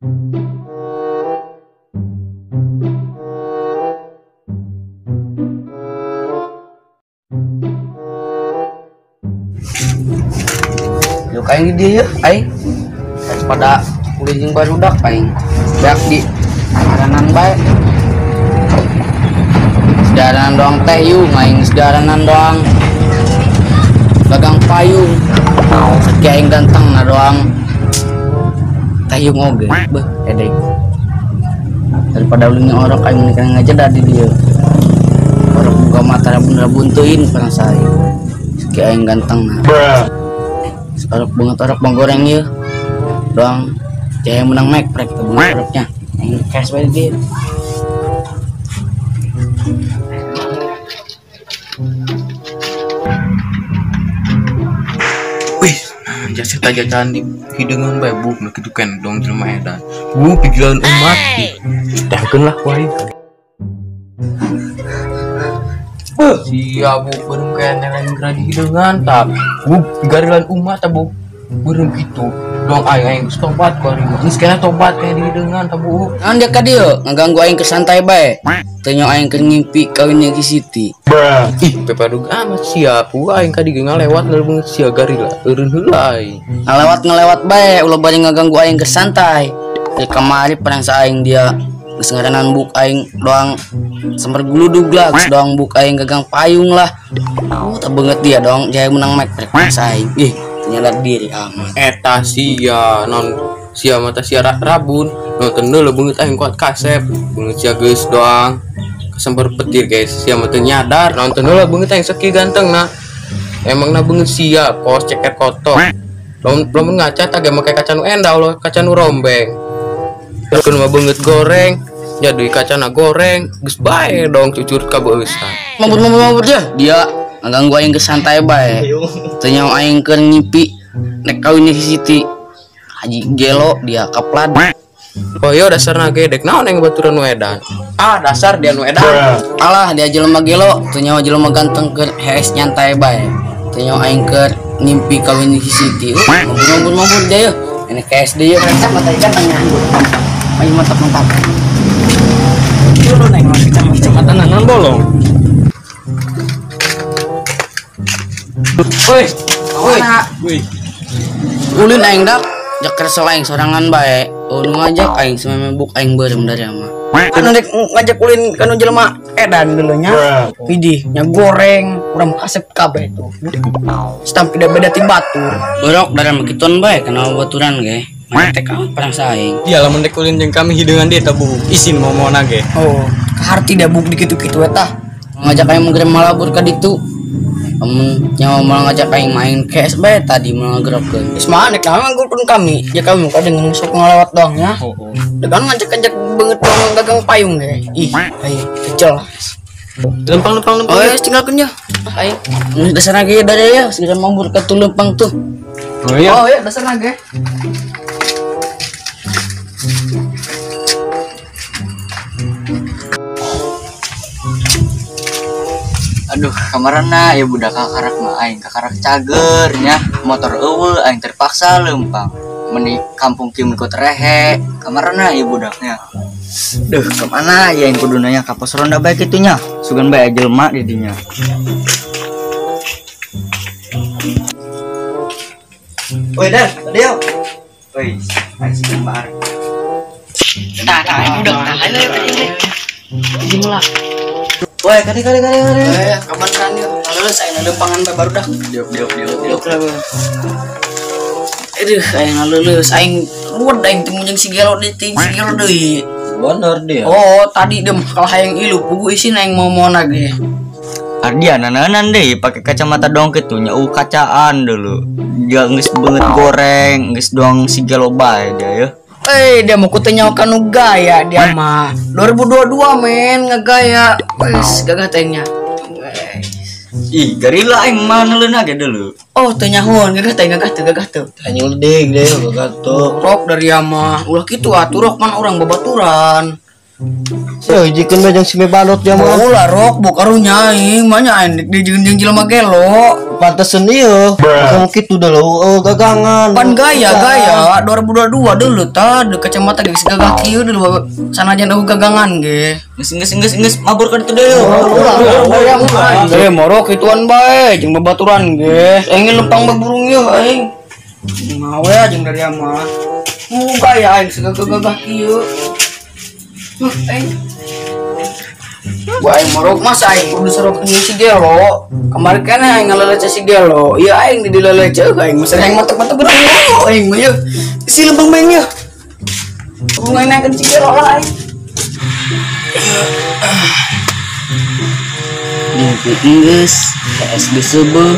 Yuk aing di dieu aing. Daripada ulin jeung barudak aing. Beak di aranan bae. Sedaranan doang teh yuk, aing sedaranan doang. Dagang payung. Sakieu aing ganteng na doang. Teh yuk oge, beuh edek. Daripada ulin jeung orok aing mending ngajeda di dieu. Orok buka mata rabun-rabun teuing parang aing. Sakieu aing ganteng na. Orok banget orok bang goreng ya doang jaya menang mek prek tuh banget oroknya yang cash bae dia. Wih, jasa jajan di hidangan bae buk nu kitu kan dong jelema edan. Bu pikiran umat. Dahkeun lah wae. Sia bu beureum kaya lain geura di hidangan tah. Bu garilan umat tah bu. Beureum kitu. Dong aing aing geus tobat ku ari mah. Geus kena tobat kaya di hidangan tah bu. Naon dia ka dieu ngaganggu aing keur santai bae. Teu nyaho aing keur ngimpi kawin jeung si Siti. Ih, pepadug amat sia bu aing ka dieu ngalewat leungeut sia garila. Eureun heula aing. Ngalewat-ngalewat bae ulah bari ngaganggu aing keur santai. Di kamari perang sa aing dia geus ngaranan buk aing doang semper guludug lah, geus doang buk aing gagang payung lah. Tak banget dia dong, jaya menang mek prek aing. Ih, nyadar diri amat. Eta sia non sia mata sia rabun, nonton deuleu beungeut aing kuat kasep, beungeut sia geus doang kesemper petir guys, sia mah teu nyadar, nonton heula beungeut aing sakieu gantengna. Emangna beungeut sia kos ceker kotok. Lamun ngaca tah ge make kaca nu endah ulah kaca nu rombeng. Terus mah beungeut goreng, jadi kacana goreng, geus bae dong cucur ka beusan. Mabur-mabur dia, dia ngaganggu aing keur santai bae. Teu nyaho aing keur ngimpi nek kawin jeung si Siti. Haji gelo dia kaplad. Oh iya dasarna ge dek naon aing baturan nu edan. Ah dasar dia nu edan. Alah dia jelema gelo, teu nyaho jelema ganteng keur hees nyantai bae. Teu nyaho aing keur ngimpi kawin jeung si Siti. Mabur-mabur dia yeuh. Ini KSD yeuh. Mata ikan tanya. Ayo mantap mantap. Dulu neng kecamatan nanan bolong. Woi, woi, woi. Ulin aing dak, jak kesel aing sorangan bae. Oh nu ngajak aing sememe buk aing beureum dari ama. Kan rek ngajak ulin kanu jelema edan dulunya. Widih, nya goreng, urang kasep kabeh tuh. Stamp tidak beda ti batur. Borok dari mah kituan bae kana baturan ge. Tek perang saing. Dia lamun rek ulin jeung kami hideungan dia teh bu. Isin momo-mona ge. Oh, kaharti da buk di kitu-kitu eta. Ngajak aing meureun malabur ka ditu. Amun nyawa malah ngajak aing main KS bae tadi malah ngagropkeun. Geus mah nek naon nganggurkeun kami. Ya kami muka dengan sok ngalewat doang ya. Heeh. Degan ngajak-ngajak beungeut doang dagang payung ge. Ih, aing jelas. Lempang lempang lempang. Oh, ya tinggalkeun ya. Aing dasarna ge dari ya, segera mabur ka tu lempang tuh. Oh iya. Oh iya, dasarna ge. Aduh, kamarana ya budak kakarak mah aing kakarak cager nya, motor eueuh aing terpaksa lempang. Meni kampung kieu mun rehe, kamarana ya budaknya. Duh, kemana ya aing kudu nanya ka pos ronda bae kitu nya. Sugan bae jelema di dinya. Woi, Dan, tadi yo. Woi, aing sih kembar. Tah, tah, aing udah tah, ayo ayo. Woi, kali kali kali kali. Eh, kapan kan yuk? Lulus aing lempangan bae barudak. Diuk diuk diuk diuk. Aduh, aing lulus aing ruwet aing teu jeung si gelo deui, si gelo deui. Bener dia. Oh, tadi dia mah kalah hayang ilu, pugu isin aing momona ge. Ardia nananan deh pakai kacamata doang kitu nya kacaan dulu. Dia geus beungeut goreng, geus doang si gelo bae dia ya. Eh, dia mau kutenya kanu gaya dia mah. 2022 men ngegaya. Wes gagah teh nya. Ih, garila aing mah neuleuna ge dulu. Oh, teu nyahoan gagah teh gagah teu gagah teu. Tanyul deh deh gagah tuh. Rok dari ama. Ulah kitu atuh rok man urang babaturan. Sia hijikeun bae jeung si Mebalot dia mah. Ulah rok bok karunya aing mah nya aing dijieun jeung jelema gelo. Pantesan ieu. Kamu kitu dah lo gagangan. Pan gaya gaya 2022 dulu ta de kacamata geus gagah kieu dulu sanajan eueuh gagangan ge. Geus geus geus geus mabur ka ditu deui. Eh morok kituan bae jeung babaturan ge. Aing lempang baburung ieu aing. Mawe jeung dari mah. Gaya aing segagah-gagah kieu. Aing. Gua aing morok masa aing kudu sorok jeung si gelo. Kamari kan aing ngalelece si gelo. Ieu aing di dilelece aing masa aing matek-matek gede aing mah ieu. Si lempang bae ieu. Bunga naik si gelo lah aing. Mimpi geus, PS geus seubeuh.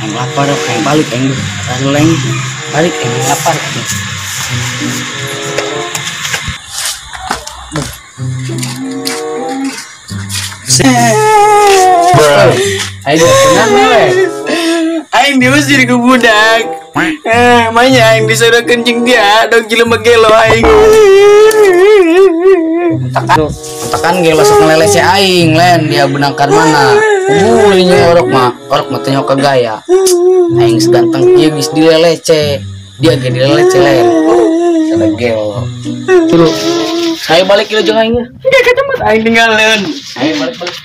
Aing lapar, aing balik aing leng. Balik aing lapar. Aing tenang we. Aing diusir ke budak. Manya aing disuruh kencing dia, dong jelema gelo aing. Tekan gelo sok ngelelece aing len dia benangkan mana. Nya orok mah teu nyoka gaya. Aing seganteng kieu geus dilelece. Dia ge dilelece len. Sada gelo. Tulu. Saya balik ieu jeung aing. Enggak kacamata aing tinggalin. Ayo balik balik.